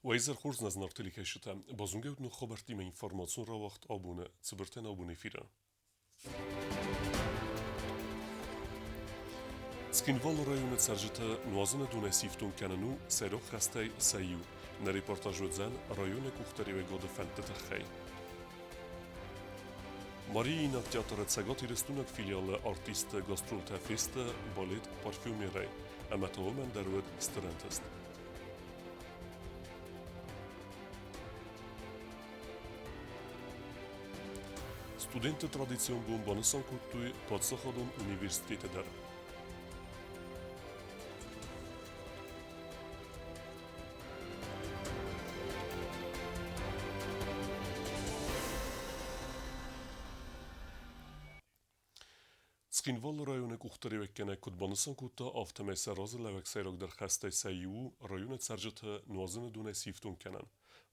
Уӕ изӕр хорз, нӕ зынаргъ телекӕсджытӕ! Базонгӕ ут ног хабӕрттимӕ информацион рауагъд абоны цыбыртӕн абоны эфиры. Цхинвалы районы цӕрджытӕ нуазыны донӕй сифтонг кӕнын у сӕйраг хӕстӕй сӕ иу. Нӕ репортаж уыдзӕн районы къухдариуӕгады фӕндты тыххӕй. Мариинаг театры Цӕгат Ирыстойнаг филиалы артистты гастролтӕ фесты балет «Парфюмерӕй», ӕмӕ та уымӕн дӕр уыд стыр ӕнтыст. Студентты традицион бон банысан кодтой паддзахадон университеты дӕр. Цхинвалы районы къухдариуӕггӕнӕг куыд банысан кодта, афтӕмӕй сӕ разылӕууӕг сӕйрагдӕр хӕстӕй сӕ иу у районы цӕрджыты нуазыны донӕй сифтонг кӕнын.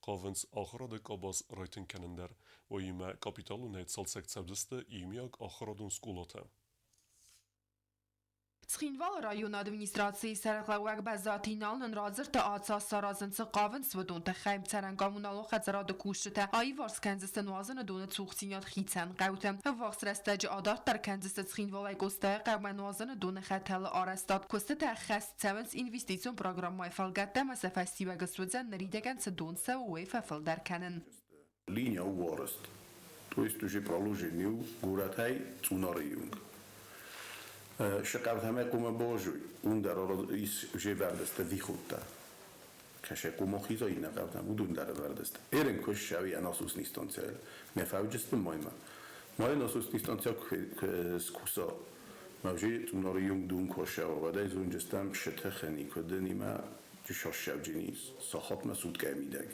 Хъавынц ахуырады къабаз райтынг кӕнын дӕр. Уыимӕ капиталонӕй цалцӕг цӕудзысты иумиаг ахуырадон скъолатӕ. Цхинвалы районы администрацийы сӕргълӕууӕг Бӕззаты Инал нын радзырдта, ацы аз саразын цы хъавынц, уыдон тыххӕй. Цӕрӕн-коммуналон хӕдзарады кусджытӕ аиварс кӕндзысты нуазыны доны цухдзинад хицӕн хъӕуты. Ӕввахс рӕстӕджы адарддӕр кӕндзысты Цхинвалӕй Къостайы хъӕумӕ нуазыны доны хӕтӕлы арӕзтад. Куыстытӕ ӕххӕст цӕуынц инвестицион программӕйы фӕлгӕтты ӕмӕ сӕ фӕстиуӕг суыдзӕн ныридӕгӕн цы дон цӕуы, уый фӕфылдӕр кӕнын. Линия у арӕзт, то есть уже проложен у горӕтӕй Цъунары онг. Сыкъӕвдамӕ хъуамӕ базой, уым дӕр ис уже вӕрдӕстӕ виходтӕ. Кӕсӕ хъуамӕ хиза иннӕ къӕвдам, уыдон дӕр ӕвӕрдӕстӕ. Эрен куы ссӕуи насосный станцӕйыл, мӕ фӕуджысты маймӕ. Май насосный станцӕ куы скуса, мӕ уже Цъунары онг дон куы ссӕуа, уӕд ӕй зонджыстӕм сытыхӕни, куыд нимӕ сассӕвджыни сахатмӕ суткӕйы мидӕг.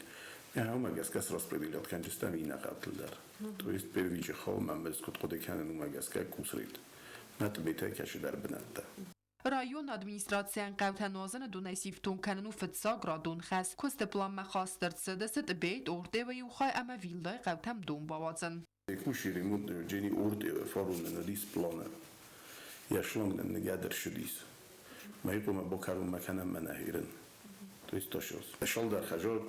Уымӕ гӕсгӕ сраспределять кӕнджыстӕм иннӕ хъӕутыл дӕр. То есть первичы хъӕумӕ мӕ куыд хъуыды кӕнын, уымӕ гӕсгӕ кусрит. Мӕ Тъбетӕй кӕцыдӕр бынӕттӕ. Районы администрацийӕн хъӕутӕ нуазыны донӕй сифтонг кӕнын у фыццаградон хӕс. Куысты пъланмӕ хаст ӕрцыдысты Тъбет, Ортъеуы иу хай ӕмӕ Вилдайы хъӕутӕм дон бауадзын. Куси ремонт Джени Ортъеуы фаронӕн уыдис планы. Йӕ шланг нын ныгӕд ӕрцыдис. Мӕ хъуамӕ бакӕронмӕ кӕнӕм мӕнӕ хирын. То есть ташос. Шалдар хӕжор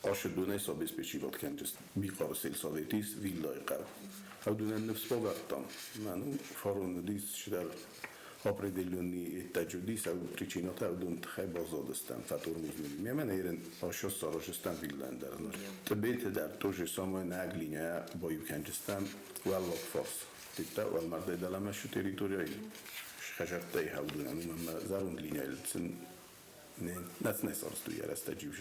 Ашы дуней обеспечивать кӕнджыс Бихъары сельсоветис Виллайы хъӕу. Ӕвдунӕн ныфс бавӕрдтам. Мӕн у фарон уыдис чидӕр определенный еттаджы уыдис, ӕв причинатӕ ӕвдун тыххӕй баззадыстӕм фӕтормоз Мемӕ нерын ашос саразыстӕм виллӕн дӕр. Тъбеты дӕр тоже самое нӕг линия баиу кӕнджыстӕм уӕллаг фарс. Типта уӕлмӕрдӕй дӕлӕмӕ шы территорияйы хӕзӕрттӕй хӕвдунӕн уымӕн мӕ зӕронд линияйыл сын не нӕ сарӕзтой йӕ рӕстӕджы иу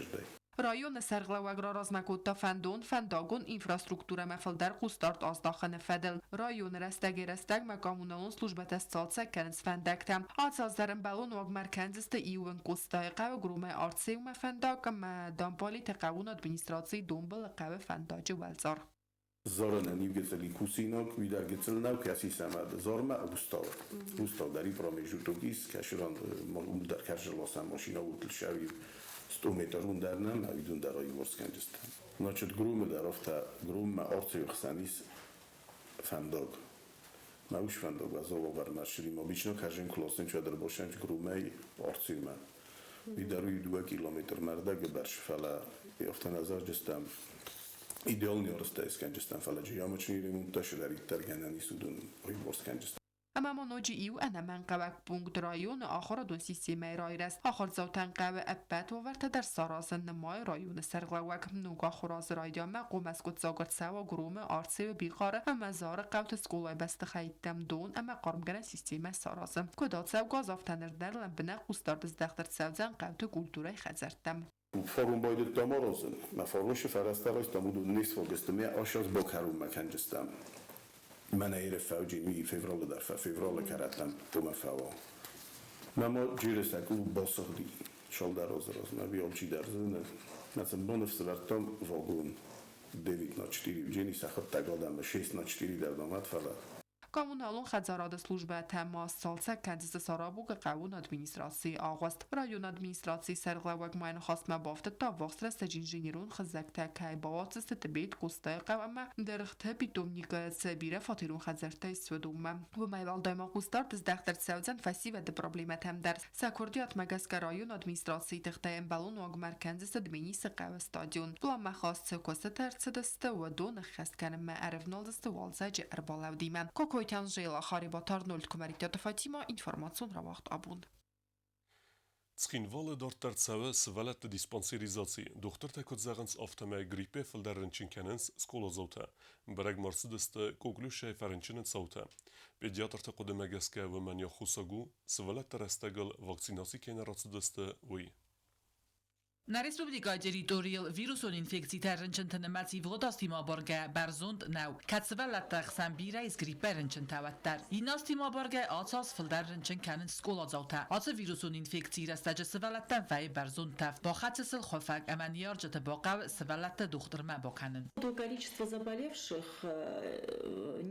Районы сӕргълӕууӕг раразмӕ кодта фӕндон фӕндагон инфраструктурӕмӕ фылдӕр хъусдард аздахыны фӕдыл. Районы рӕстӕгӕй-рӕстӕгмӕ коммуналон службӕтӕ сцалцӕг кӕнынц фӕндӕгтӕ. Ацы аз дӕр ӕмбӕлон уагмӕ ӕркӕндзысты иуӕн Къостайы хъӕуы Громӕй Арцеумӕ фӕндаг ӕмӕ Дампалиты хъӕууон администрацийы донбылы хъӕуы фӕндаджы уӕлцъар. Зоранӕн иу гыццыл кусинаг, уый дӕр гыццыл нӕу, кӕци сӕмӕ Зормӕ устал. Устал дӕр и промежуток ис, кӕсыран уым дӕр кӕрзыласӕн машинӕ уылтыл сӕуи 100 метр уым дӕр нӕм, ӕви дӕр аиуварс кӕнджыстӕм. Значит, Грумы дӕр афтӕ, Груммӕ Арцеуы хсӕн ис фӕндаг. Мӕ ус фӕндаг азалавӕрмӕ ссыди, обычно кӕрзин классен чуӕдӕр босӕнч Грумӕй Арцеумӕ. Уый дӕр уый 2 километрмӕ ӕрдӕгы бӕрц, фӕлӕ афтӕ нӕ зарджыстӕм идеалный арӕзтӕй скӕнджыстӕм, фӕлӕ ямочный ремонттӕ сыдӕриддӕр гӕнӕн ис, уыдон уый скӕнджыстӕм. Ӕмӕ ма ноджы иу ӕнӕмӕнгхъӕуӕг пункт районы ахуырадон системӕйы райрӕзт. Ахуырдзаутӕн хъӕуы ӕппӕт уавӕртӕ дӕр саразын, нымайы районы сӕргълӕууӕг. Ног ахуыразы райдианмӕ хъуамӕ скъуыддзаг ӕрцӕуа Громы, Арцеуы, Бихъары ӕмӕ Зары хъӕуты скъолайы бӕстыхӕйттӕм дон ӕмӕ хъармгӕнӕн системӕ саразын. Куыд ацӕугӕ аз, афтӕ ныр дӕр лӕмбынӕг хъусдард здӕхт ӕрцӕудзӕн хъӕуты культурӕйы хӕдзӕрттӕм. Форум байдыдтам аразын. Мӕ форусы фӕрӕзтӕ райстам, уыдон не сфӕлдысты. Мӕ асаз бакӕронмӕ кӕнджыстӕм. Мӕнӕ еры фӕуджын уый февралы дӕр февралы кӕрӕттӕм хъуамӕ фӕуа. Мӕ ма джересӕ клуб басыгъди. Цалдӕр азы размӕ алчидӕр зоны. Мӕ сын баныфсӕвӕрдтам вагон 9 на 4 джени сӕхуыдтӕг адӕмы 6 на 4 дӕр намад, фӕлӕ. Коммуналон хӕдзарады службӕтӕ ма сцалцӕг кӕндзысты Сарабугы хъӕуон администрацийы агъуыст. Районы администрацийы сӕргълӕууӕг ма йӕ ныхасмӕ бафтыдта, ӕввахс рӕстӕджы инженерон хызӕгтӕ кӕй бауадздзысты Тъбет, Къостайы хъӕу ӕмӕ Дӕргъты питомникы цы бирӕфатерон хӕдзӕрттӕ ис, уыдонмӕ. Уымӕй уӕлдай ма хъусдард здӕхт ӕрцӕудзӕн фӕсивӕды проблемӕтӕм дӕр. Сӕ куырдиатмӕ гӕсгӕ районы администрацийы тыхтӕй ӕмбӕлон уагмӕ ӕркӕндзысты Дменисы хъӕуы стадион. Пъланмӕ хаст цы куыстытӕ ӕрцыдысты, уыдон ӕххӕст кӕнынмӕ ӕрӕвналдзысты уалдзӕджы ӕрбалӕудимӕ. Кокойты Анжела, Харебаты Арнольд, Куымӕридтаты Фатима, информацион рауагъд абон. Цхинвалы дарддӕр цӕуы сывӕллӕтты диспансеризаци. Дохтыртӕ куыд зӕгъынц, афтӕмӕй гриппӕй фылдӕр рынчын кӕнынц скъоладзаутӕ. Бӕрӕг ма рцыдысты коклюшӕй фӕрынчыны цаутӕ. Педиатрты хъуыдымӕ гӕсгӕ уымӕн йӕ аххосаг у, сывӕллӕтты рӕстӕгыл вакцинаци кӕй нӕ рацыдысты, уый. Нӕ республикӕйы территорийыл вирусон инфекцитӕ рынчынты нымӕц ивгъуыд азтимӕ абаргӕ бӕрзонд нӕу, кӕд сывӕллӕтты ӕхсӕн бирӕ ис гриппӕй рынчынтӕ, уӕддӕр. Иннӕ азтимӕ абаргӕ ацы аз фылдӕр рынчын кӕнынц скъоладзаутӕ. Ацы вирусон инфекцийы рӕстӕджы сывӕллӕттӕн вӕййы бӕрзонд тӕф, бахӕцы сыл хуыфӕг ӕмӕ ныййарджыты бахъӕуы сывӕллӕтты дохтырмӕ бакӕнын. То количество заболевших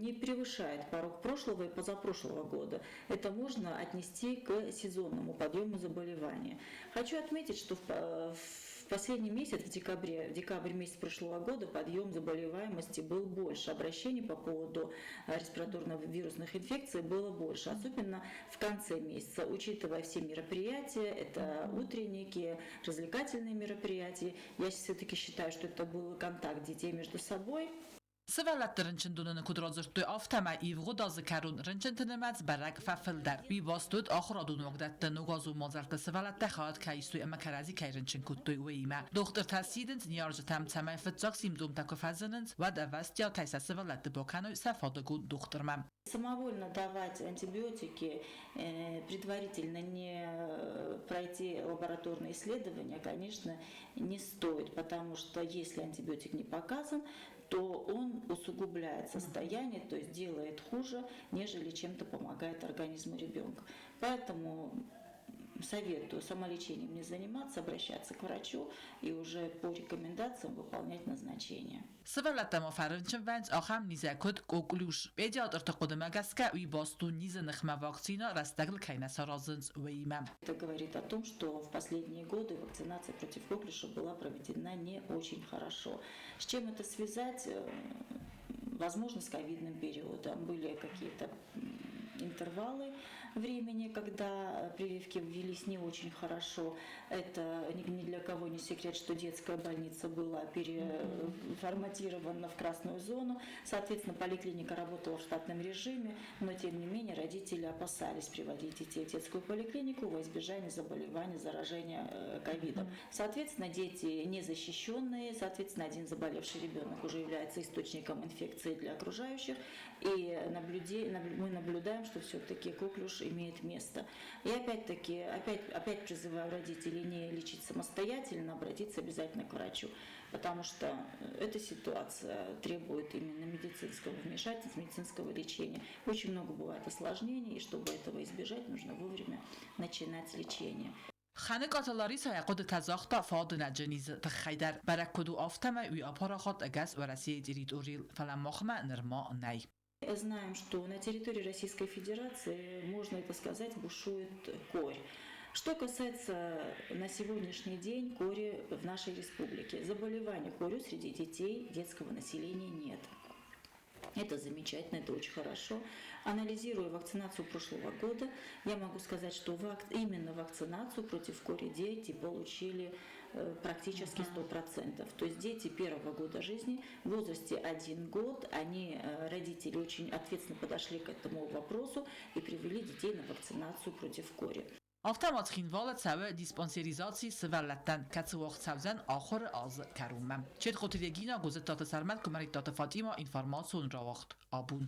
не превышает порог прошлого и позапрошлого года. Это можно отнести к сезонному подъему заболевания. Хочу отметить, что в последний месяц, в декабре, в декабрь месяц прошлого года подъем заболеваемости был больше. Обращений по поводу респираторно-вирусных инфекций было больше, особенно в конце месяца, учитывая все мероприятия, это утренники, развлекательные мероприятия. Я все-таки считаю, что это был контакт детей между собой. Сывӕллӕтты рынчындоны куыд радзырдтой, афтӕмӕй ивгъуыд азы кӕрон рынчынты нымӕц бӕрӕг фӕфылдӕр. Уый баст уыд, ахуырадон уагдӕтты ногазон мадзӕлтты сывӕллӕттӕ хайад кӕй истой ӕмӕ кӕрӕдзи кӕй рынчын кодтой, уыимӕ. Дохтыртӕ сидынц ныййарджытӕм, цӕмӕй фыццаг симптомтӕ куы фӕзынынц, уӕд ӕвӕстиатӕй сӕ сывӕллӕтты бакӕной сӕ фадыгон дохтырмӕ. Самовольно давать антибиотики, предварительно не пройти лабораторные исследования, конечно, не стоит, потому что если антибиотик не показан, то он усугубляет состояние, то есть делает хуже, нежели чем-то помогает организму ребенка. Поэтому советую самолечением не заниматься, обращаться к врачу и уже по рекомендациям выполнять назначение. Сывӕллӕттӕ ма фӕрынчын вӕййынц ахӕм низӕй, куыд коклюш. Педиатрты хъуыдымӕ гӕсгӕ, уый баст у низы ныхмӕ вакцинӕ рӕстӕгыл кӕй нӕ саразынц, уыимӕ. Это говорит о том, что в последние годы вакцинация против коклюша была проведена не очень хорошо. С чем это связать? Возможно, с ковидным периодом. Были какие-то интервалы времени, когда прививки ввелись не очень хорошо. Это ни для кого не секрет, что детская больница была переформатирована в красную зону. Соответственно, поликлиника работала в штатном режиме, но тем не менее родители опасались приводить детей в детскую поликлинику во избежание заболеваний, заражения ковидом. Соответственно, дети незащищенные, соответственно, один заболевший ребенок уже является источником инфекции для окружающих. И мы наблюдаем, что все-таки коклюш имеет место. И опять-таки, опять призываю родителей не лечить самостоятельно, обратиться обязательно к врачу, потому что эта ситуация требует именно медицинского вмешательства, медицинского лечения. Очень много бывает осложнений, и чтобы этого избежать, нужно вовремя начинать лечение. Хӕныкъаты Ларисӕ йӕ хъуыдытӕ загъта фадынӕджы низы тыххӕй дӕр. Бӕрӕг куыд у, афтӕмӕй уый апарахат ӕгас Уӕрӕсейы территорийыл, фӕлӕ махмӕ нырма нӕй. Знаем, что на территории Российской Федерации, можно это сказать, бушует корь. Что касается на сегодняшний день кори в нашей республике. Заболеваний корью среди детей, детского населения нет. Это замечательно, это очень хорошо. Анализируя вакцинацию прошлого года, я могу сказать, что именно вакцинацию против кори дети получили практически 100%. То есть дети первого года жизни в возрасте 1 год, родители очень ответственно подошли к этому вопросу и привели детей на вакцинацию против кори. Афтӕ ма Цхинвалы цӕуы диспансеризаци сывӕллӕттӕн, кӕцы уагъд цӕудзӕн ахуыры азы кӕронмӕ. Четхъоты Регина, Гуызыттаты Сӕрмӕт, Куымӕридтаты Фатима, информацион рауагъд Абон.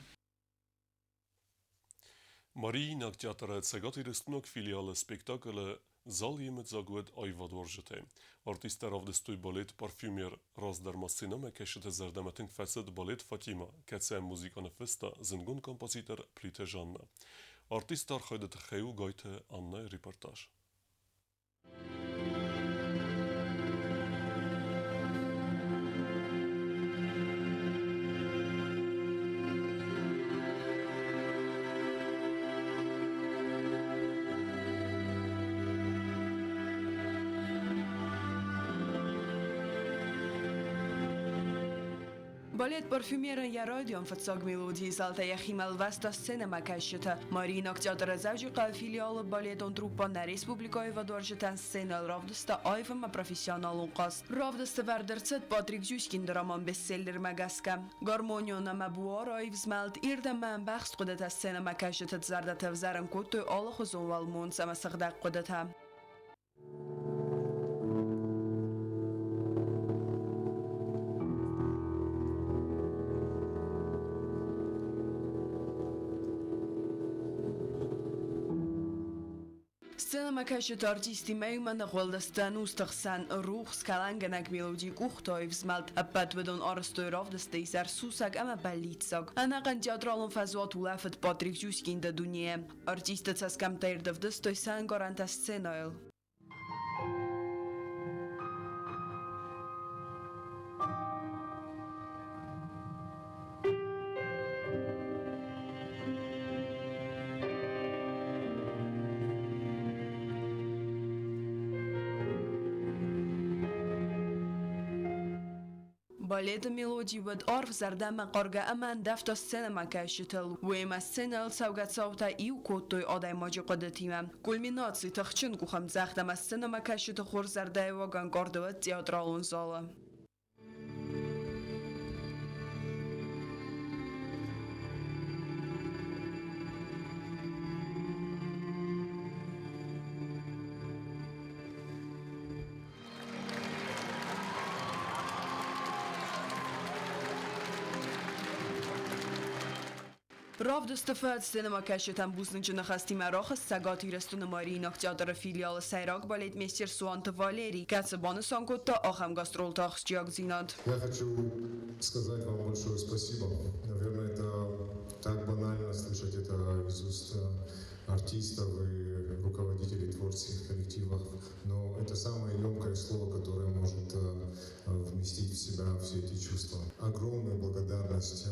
Мариинаг театры цӕгатирыстойнаг филиалы спектаклы зал йемыдзаг уыд аивадуарзджытӕй. Артисттӕ равдыстой балет «Парфюмер». Раздӕр ма сценӕмӕкӕсджыты зӕрдӕмӕ тынг фӕцыд балет «Фатима», кӕцы ӕм музыкӕ ныффыста зындгонд композитор Плиты Жаннӕ. Артистты архайды тыххӕй у Гайты Аннӕйы репортаж. Балет «Парфюмер»-ӕн йӕ райдиан фыццаг мелодийы зӕлтӕ йӕхимӕ лвӕста сценӕмӕкӕсджытӕ. Мариинаг театры Дзӕуджыхъӕуы филиалы балетон труппа нӕ республикӕйы аивадуарзджытӕн сценӕйыл равдыста аив ӕмӕ профессионалон хъазт. Равдысты вӕрд ӕрцыд Патрик Зюскинды роман-бестселлермӕ гӕсгӕ. Гармонион ӕмӕ буары аив змӕлд, ирд ӕмӕ ӕмбӕхст хъуыдытӕ сценӕмӕкӕсджыты зӕрдӕты ӕвзӕрын кодтой алыхуызон уӕлмонц ӕмӕ сыгъдӕг хъуыдытӕ. Сценӕмӕкӕсджыты артисттимӕ иумӕ ныгъуылдысты ӕнусты хсӕн рухс, кӕлӕнгӕнӕг мелоди къухтӕй взмӕлд. Ӕппӕт уыдон арӕзтой равдысты изӕр сусӕг ӕмӕ бӕллиццаг. Ӕнӕхъӕн театралон фӕзуат улӕфыд Патрик Зюскинды дунейӕ. Артистты цӕсгӕмттӕ ӕрдӕвдыстой сӕ ӕнкъарӕнтӕ сценӕйыл. Балеты мелоди уӕд арф зӕрдӕмӕ хъаргӕ ӕмӕ ӕндӕвта сценӕмӕкӕсджытыл. Уыимӕ сценӕйыл цӕугӕ цаутӕ иу кодтой адӕймаджы хъуыдытимӕ. Кульминаци тыхджын къухӕмдзӕгъд ӕмӕ сценӕмӕкӕсджыты хорз зӕрдӕйыуаг ӕнкъардӕуыд театралон залы. Равдысты фӕд сценӕмӕкӕсджытӕм бузныджы ныхӕстимӕ рахызт Цӕгат Ирыстоны Мариинаг театры филиалы сӕйраг балетмейстер Суанты Валерий, кӕцы банысан кодта ахӕм гастролты ахсджиагдзинад. Я хочу сказать вам большое спасибо. Наверное, это так банально слышать это из уст артистов и руководителей творческих коллективов, но это самое емкое слово, которое может вместить в себя все эти чувства. Огромная благодарность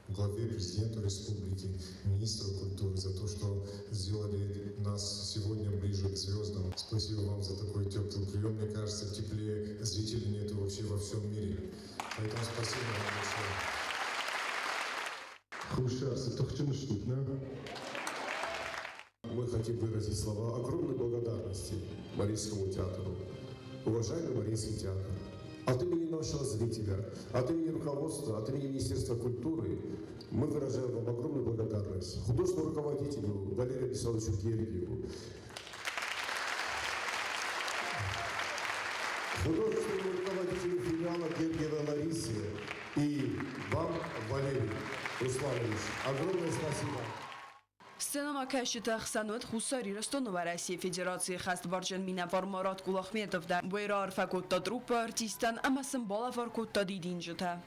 главе, президенту республики, министру культуры за то, что сделали нас сегодня ближе к звездам. Спасибо вам за такой теплый прием. Мне кажется, теплее зрителей нету вообще во всем мире. Поэтому спасибо вам большое. Хуссар, цы тыхджын стут, нӕ? Мы хотим выразить слова огромной благодарности Мариинскому театру. Уважаемый Мариинский театр, от имени нашего зрителя, от имени руководства, от имени Министерства культуры мы выражаем вам огромную благодарность. Художественному руководителю Валерию Александровичу Гергиеву, художественному руководителю филиала Гергиевой Ларисе и вам, Валерий Русланович. Огромное спасибо. Сценӕмӕкӕсджыты ӕхсӕн уыд Хуссар Ирыстоны Уӕрӕсейы Федерацийы хӕстбарджын минӕвар Марат Кулахметов дӕр. Уый раарфӕ кодта труппӕ артисттӕн ӕмӕ сын балӕвар кодта дидинджытӕ.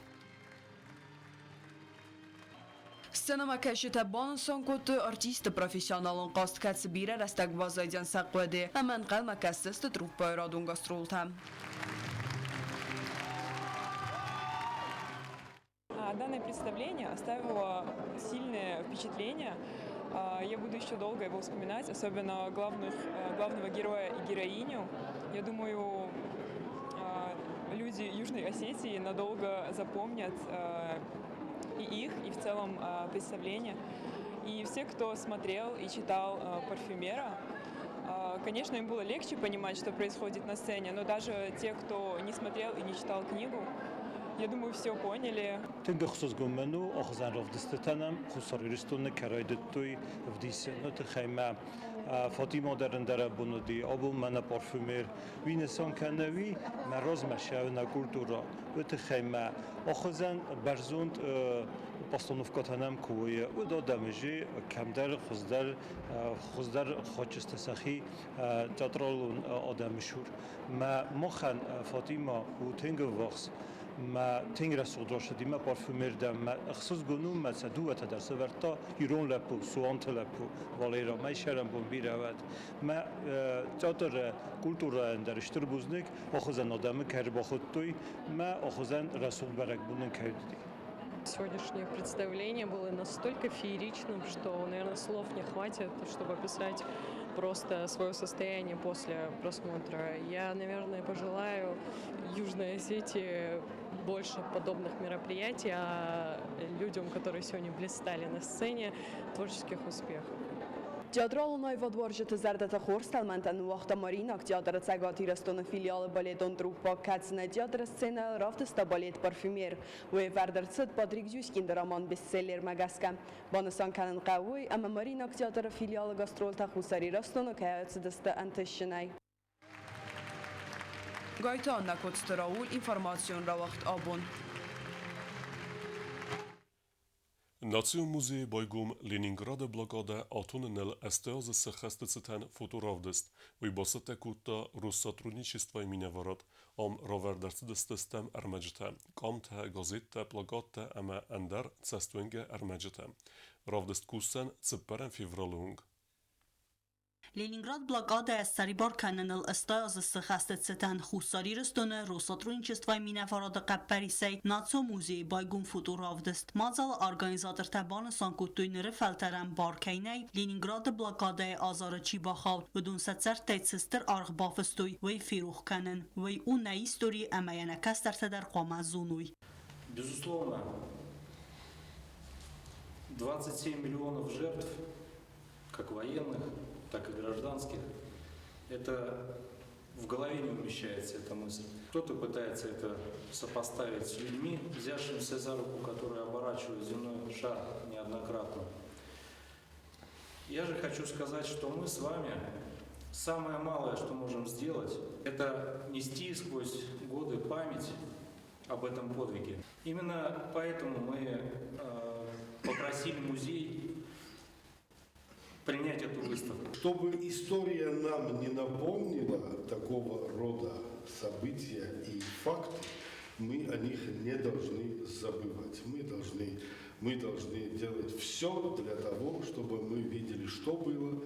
Сценӕмӕкӕсджытӕ банысан кодтой артистты профессионалон хъазт, кӕцы бирӕ рӕстӕг баззайдзӕн сӕ хъуыды ӕмӕ ӕнхъӕлмӕ кӕсдзысты труппӕйы радон гастролтӕм. Данное представление оставило сильное впечатление. Я буду еще долго его вспоминать, особенно главного героя и героиню. Я думаю, люди Южной Осетии надолго запомнят и их, и в целом представление. И все, кто смотрел и читал «Парфюмера», конечно, им было легче понимать, что происходит на сцене, но даже те, кто не смотрел и не читал книгу, я думаю, все поняли. Тынг ӕхсызгон мын у, ӕхсӕн равдыстытӕ Хуссар Ирыстоны кӕй райдыдтой ӕвдисын. Тыххӕй мӕ Фатима дӕр ӕндӕр абон уыди, абон мӕнӕ парфюмер. Уый нысан кӕны уый, мӕ размӕ цӕуы нӕ культурӕ. Уый тыххӕй мӕ ӕхсӕн бӕрзонд постановкӕтӕ нӕм куы уой, уыд адӕмы же кӕмдӕр хуыздӕр хуыздӕр хачысты сӕхи театралон адӕмы сур. Мӕ махӕн Фатима у тынг ӕввахс, мӕ тынг рӕсугъд рацыди мӕ парфюмер дӕр мӕ ӕхсызгон у, мӕ сӕ дыууӕтӕ дӕр сӕвӕрдта ирон лӕппу, Суанты лӕппу Валера, мӕ сӕрӕнбон бирӕ уӕд. Мӕ театры культурӕйӕн дӕр стыр бузныг, ахуызӕн адӕмы кӕй ӕрбахуыдтой, мӕ ахуызӕн рӕсугъд бӕрӕгбон нын кӕй уыди. Сегодняшнее представление было настолько фееричным, что, наверное, слов не хватит, чтобы описать просто свое состояние после просмотра. Я, наверное, пожелаю Южной Осетии больше подобных мероприятий, а людям, которые сегодня блистали на сцене, творческих успехов. Театралон аивадуарзджыты зӕрдӕтӕ хорз тӕлмӕнтӕ ныууагъта Мариинаг театры Цӕгат Ирыстоны филиалы балетон труппа, кӕцы нӕ театры сценӕйыл равдыста балет Парфюмер. Уый ӕвӕрд ӕрцыд Патрик Зюскинды роман бестселлермӕ гӕсгӕ. Банысан кӕнын хъӕуы уый, ӕмӕ Мариинаг театры филиалы гастролтӕ Хуссар Ирыстоны кӕй ацыдысты ӕнтыстджынӕй. Гайты Анна Коцты Рауль, информацион рауагъд абон. Национ музейы байгом Ленинграды блокадӕ атоныныл 80 азы сӕххӕсты цытӕн фоторавдыст. Уый бацӕттӕ кодта Россотрудничествойы минӕварад. Ам равӕрд ӕрцыдысты стӕм ӕрмӕджытӕ, къамтӕ, газеттӕ, плакаттӕ ӕмӕ ӕндӕр цӕстуынгӕ ӕрмӕджытӕ. Равдыст кусдзӕн цыппӕрӕм февралы онг. Ленинград блокадӕйӕ ссӕрибар кӕныныл 80 азы сыхӕсты цытӕн Хуссар Ирыстоны Россотрудничествойы минӕварады хъӕппӕрисӕй Национ музейы байгом фоторавдыст. Мадзалы организатортӕ банысан кодтой, ныры фӕлтӕрӕн бар кӕй нӕй, Ленинграды блокадӕйы азары чи бахауд, уыдон сӕ цӕрдтӕй цы стыр аргъ бафыстой, уый ферох кӕнын. Уый у нӕ истори ӕмӕ йӕ нӕ кӕстӕртӕ дӕр хъуамӕ зоной. Безусловно, 27 миллионов жертв, как военных, так и гражданских, это в голове не умещается эта мысль. Кто-то пытается это сопоставить с людьми, взявшимися за руку, которые оборачивают земной шар неоднократно. Я же хочу сказать, что мы с вами самое малое, что можем сделать, это нести сквозь годы память об этом подвиге. Именно поэтому мы попросили музей принять эту выставку. Чтобы история нам не напомнила такого рода события и факты, мы о них не должны забывать. Мы должны делать все для того, чтобы мы видели, что было,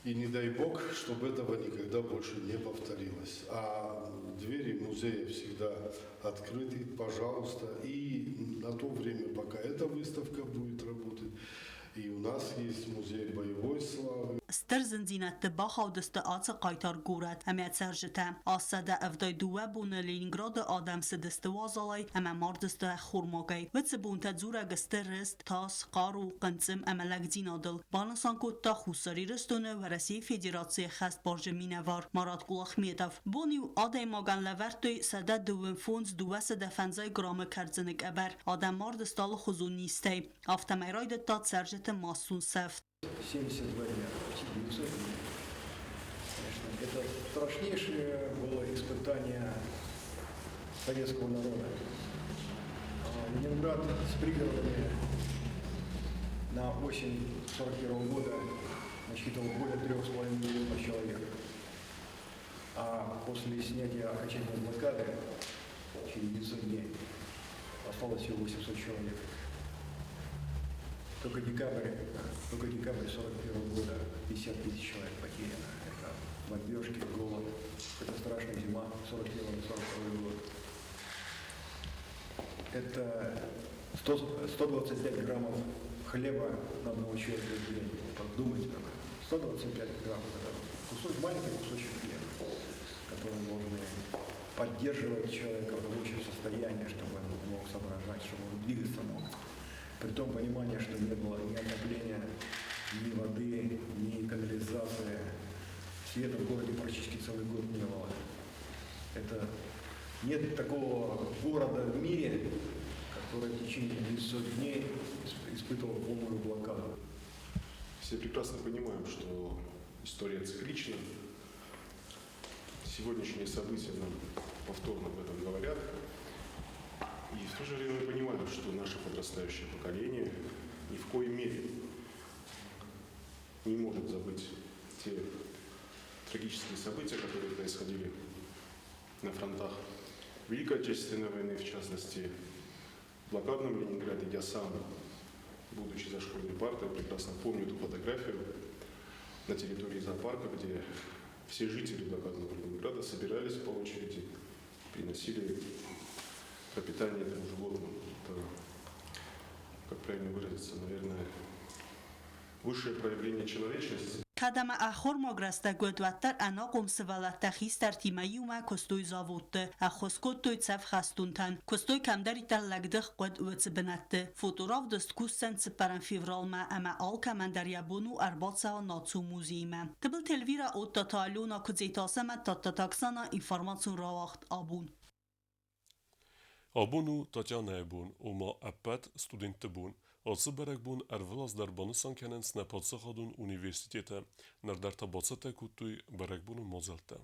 и не дай бог, чтобы этого никогда больше не повторилось. А двери музея всегда открыты, пожалуйста. И на то время, пока эта выставка будет работать, и у нас есть музей боевой славы. Стыр зындзинӕдты бахаудысты ацы хъайтар горӕт ӕмӕ цӕрджытӕ. 872 боны Ленинграды адӕм сыдысты уазалӕй ӕмӕ мардысты ӕххормагӕй. Уыцы бонтӕ дзурӕг сты рыст, тас, хъару, хъынцъым ӕмӕ лӕгдзинадыл, банысан кодта Хуссар Ирыстоны Уӕрӕсейы Федерацийы ӕххӕстбарджын минӕвар Марат Кулахметов. Бон иу адӕймагӕн лӕвӕрдтой 125-250 граммы кӕрдзыны къӕбӕр. Адӕм мардысты алыхуызон низтӕй. Афтӕмӕй райдыдта цӕрджыты массон сӕфт. 72 дня, почти 900 дней. Конечно, это страшнейшее было испытание советского народа. Ленинград с пригородами на осень 1941 года насчитывал более 3,5 миллионов человек. А после снятия окончательной блокады через 900 дней осталось всего 800 человек. Только декабрь 41 года 50 тысяч человек потеряно. Это бомбежки, голод, это страшная зима 41-42 год. Это 100, 125 граммов хлеба на одного человека в день. Подумайте только. 125 граммов. Это кусочек, маленький кусочек хлеба, который должны поддерживать человека в рабочем состоянии, чтобы он мог соображать, чтобы он двигаться мог. При том понимании, что не было ни отопления, ни воды, ни канализации. Света в городе практически целый год не было. Это нет такого города в мире, который в течение 900 дней испытывал полную блокаду. Все прекрасно понимаем, что история циклична. Сегодняшние события нам повторно об этом говорят. И в то же время мы понимаем, что наше подрастающее поколение ни в коей мере не может забыть те трагические события, которые происходили на фронтах Великой Отечественной войны, в частности, в блокадном Ленинграде. Я сам, будучи за школьной партой, прекрасно помню ту фотографию на территории зоопарка, где все жители блокадного Ленинграда собирались по очереди, приносили пропитание этому животному. Это как правильно выразиться, наверное, высшее проявление человечности. Кӕд ӕмӕ ӕххормаг рӕстӕг уыд, уӕддӕр ӕнахъом сывӕллӕттӕ хистӕртимӕ иумӕ куыстой заводты, ӕххуыс кодтой цӕф хӕстонтӕн, куыстой кӕмдӕриддӕр лӕгдых хъуыд, уыцы бынӕтты. Фоторавдыст кусдзӕн 4 февралмӕ ӕмӕ алкӕмӕн дӕр йӕ бон у ӕрбацӕуа национ музеймӕ. Тыбылты Эльвирӕ, Оттаты Алена, Куыдзеты Асӕмӕт, Тадтаты Оксана, информацион рауагъд Абон. Абон у Татьянӕйы бон, ома ӕппӕт студентты бон. Ацы бӕрӕгбон ӕрвылаз дӕр банысан кӕнынц нӕ паддзахадон университеты. Ныр дӕр та бацӕттӕ кодтой бӕрӕгбоны мадзӕлттӕ.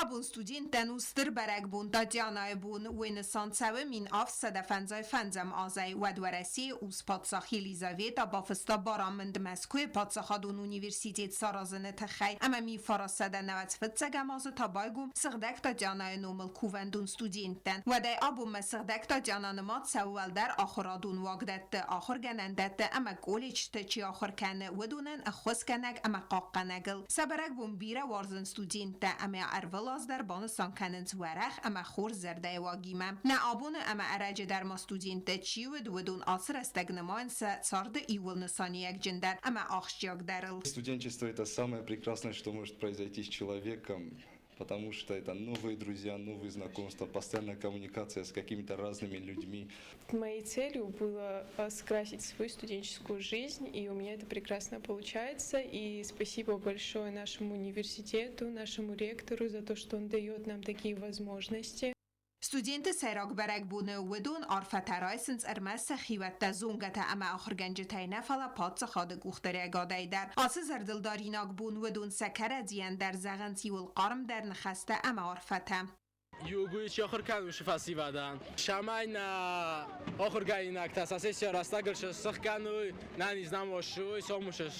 Абон студенттӕн у стыр бӕрӕгбон Татьянайы бон. Уый нысан цӕуы 1755 азӕй. Уӕд Уӕрӕсейы ус-паддзах Елизавета бафыста барамынд Мӕскуыйы паддзахадон университет саразыны тыххӕй ӕмӕ 1991 азы та байгом Сыгъдӕг Татьянайы номыл кувӕндон студенттӕн. Уӕдӕй абонмӕ Сыгъдӕг Татьяна нымад цӕуы уӕлдӕр ахуырадон уагдӕтты, ахуыргӕнӕндӕтты ӕмӕ колледжты чи ахуыр кӕны, уыдонӕн ӕххуысгӕнӕг ӕмӕ хъахъхъӕнӕгыл. Сӕ бӕрӕгбон бирӕ уарзынц студенттӕ ӕмӕ ӕрвылаз дӕр банысан кӕнынц уӕрӕх ӕмӕ хорз зӕрдӕйы уагимӕ. Нӕ абоны ӕмӕ ӕрӕджы дӕр ма студенттӕ чи уыд, уыдон ацы рӕстӕг нымайынц сӕ царды иууыл нысаниуӕгджындӕр ӕмӕ ахсджиагдӕрыл. Студенчество – это самое прекрасное, что может произойти с человеком, потому что это новые друзья, новые знакомства, постоянная коммуникация с какими-то разными людьми. Моей целью было скрасить свою студенческую жизнь, и у меня это прекрасно получается. И спасибо большое нашему университету, нашему ректору за то, что он дает нам такие возможности. Студентты сӕйраг бӕрӕгбоны уыдон арфӕтӕ райсынц ӕрмӕст сӕ хиуӕттӕ, зонгӕтӕ ӕмӕ ахуыргӕнджытӕй нӕ, фӕлӕ паддзахады къухдариуӕгадӕй дӕр. Ацы зӕрдылдаринаг бон уыдон сӕ кӕрӕдзийӕн дӕр зӕгъынц иуыл хъармдӕр ныхӕстӕ ӕмӕ арфӕтӕ. Иугуй чи ахуыр кӕны уыцы фӕсивӕдӕн, цӕмӕй нӕ ахуыргӕнинӕгтӕ сӕ сессийӕ рӕстӕгыл сыхгӕной, нӕ не знам уой, сом сӕ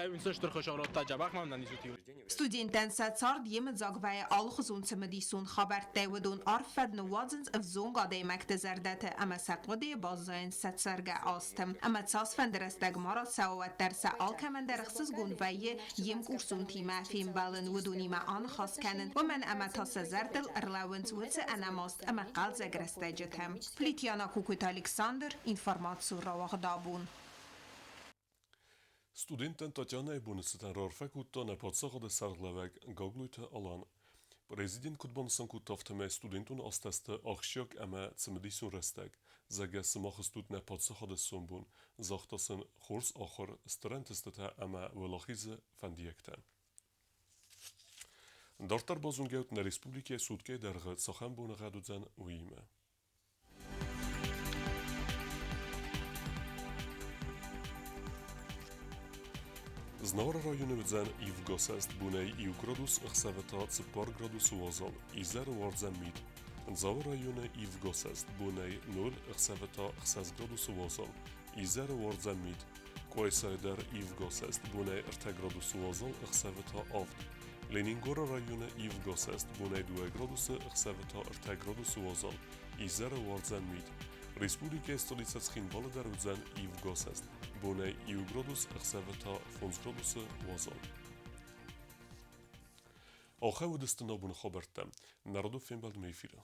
ӕмӕ стыр хуызон радта дзӕбӕх мӕм нӕ низути. Студенттӕн сӕ цард йемыдзаг вӕййы алыхуызон цымыдисон хабӕрттӕй, уыдон арф фӕд ныууадзынц ӕвзонг адӕймӕгты зӕрдӕты ӕмӕ сӕ хъуыдыйы баззайынц сӕ цӕргӕ азты. Ӕмӕ цасфӕнды рӕстӕг ма рацӕуа, уӕддӕр сӕ алкӕмӕн дӕр ӕхсызгон вӕййы йе мкурсонтимӕ фембӕлын, уыдонимӕ аныхас кӕнын, уымӕн ӕмӕ та сӕ зӕрдыл ӕрлӕууынц уыцы ӕнӕмаст ӕмӕ хъӕлдзӕг рӕстӕджытӕ. Плитьяна Кукуйты Александр, информацион рауагъд Абон. Студенттӕн Татьянӕйы боны цытӕн раарфӕ кодта нӕ паддзахады сӕргълӕууӕг Гаглойты Алан. Президент куыд банысан кодта, афтӕмӕй студентон азтӕ сты ахсджиаг ӕмӕ цымыдисон рӕстӕг. Зӕгъгӕ, сымах стут нӕ паддзахады сомбон, загъта сын хорз ахуыр, стыр ӕнтыстытӕ ӕмӕ уӕлахизы фӕндиӕгтӕ. Дарддӕр базонгӕут нӕ республикӕйы суткӕйы дӕргъы цахӕм боныгъӕд уыдзӕн, уыимӕ. Знауыры районы уыдзӕн ивгӕсӕст бонӕй 1 градус, ӕхсӕвы та 4 градусы уазал, изӕры уардзӕн мит. Дзауы районы ивгӕсӕст бонӕй 0, ӕхсӕвы та 6 градусы уазал, изӕры уардзӕн мит. Къуайсайы дӕр ивгӕсӕст бонӕй 3 градусы уазал, ӕхсӕвы та 7. Ленингоры районы ивгӕсӕст бонӕй 2 градусы, ӕхсӕвы та 3 градусы уазал, изӕры уардзӕн мит. Республикӕйы столицӕ Цхинвалы дӕр уыдзӕн ивгӕсӕст. Бонӕй 1 градус, ӕхсӕвы та 5 градусы уазал. Ахӕм уыдысты нӕ абоны хабӕрттӕ. Народон фембӕлдмӕ эфиры.